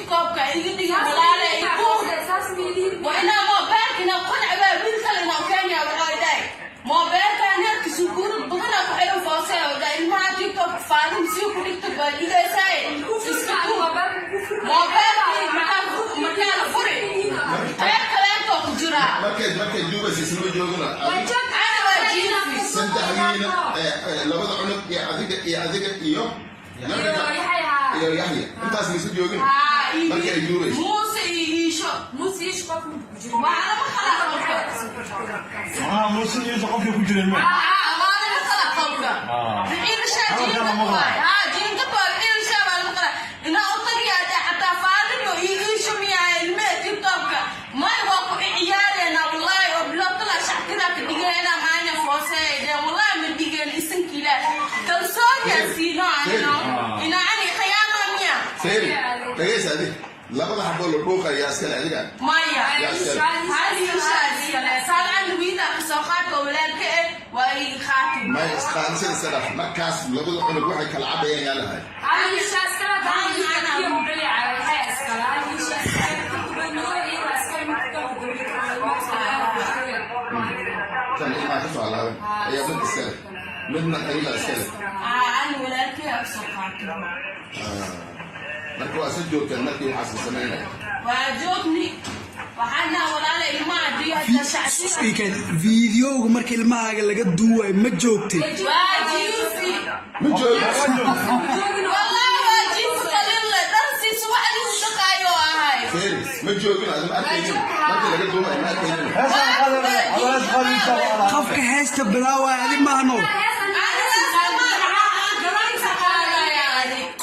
TikTokka iga dhigin, walaale. Waa inaa moobeelka inaa qanacbaa wiil kale inaa kenya. Waxaa dhahay moobeelka neerka sukuurad badanaa ku xiran foosee oo dhahay ilmaha TikTok Faadin sii ku dhigta baa dhigaysaa iska tuur moobeelkii. Markaa la furi, qayb kaleentoo ku jiraa. Markay duubaysa islama joogina? Ana waa jiifi. Saddexdiina, labada cunug iyo adiga iyo adiga iyo iyo Yaxya, intaas maysa joogin markay ay duubayso? Muuse iyo Iisho waa lama kala qolka. Macnaha Muuse iyo qofkii ku jireen ma? Waa lama kala qolka. Ciilashaa jiingad waay, haa, jiingad waay. Ciilashaa baa lama kala inaa u tagiyaa xataa Faadino iyo Iisho miyaa ilmehe TikTokka may waa ku ciyaareenaa, wallahi oo bilowtala shactiraa ka dhigeena maanya fooseedeen. Wallahi ma dhigeen, isanka Ilaah kalsooniyaa siino anino ina ani khiyaama miya? Feeri, dhegaysa, adi labada xaboo la dhuuqaya iskale adiga? Maya, hal Iishaa iskale saalcan wiila kasoo qaadka oo walaalka eh waa ii qaati. May isqaanisada iska dhaf. Markaas labada cunug waxay kala cabayaan yaa lahay? Tan ilmaha ka soo halaaban ayaa mid iskale, midna ayada iskale. Ani walaalkay kasoo qaatay. Marka waa isla joogtaan markii waxaas la samaynaya? Waa joogni, waxaana walaala ilmaha diyaarka shacsiga. Videoga marka ilmahaaga laga duuwayo ma joogtay? Waa jiifi. Ma joogin. Wallahi waa jiifi, qalille dharsi subaxdii u dhaqaayo ahay. Feeri, ma joogin, adi ma arkaynin markii laga duubayo, ma arkaynin. Qofka heesta bilaawaya adi maahno.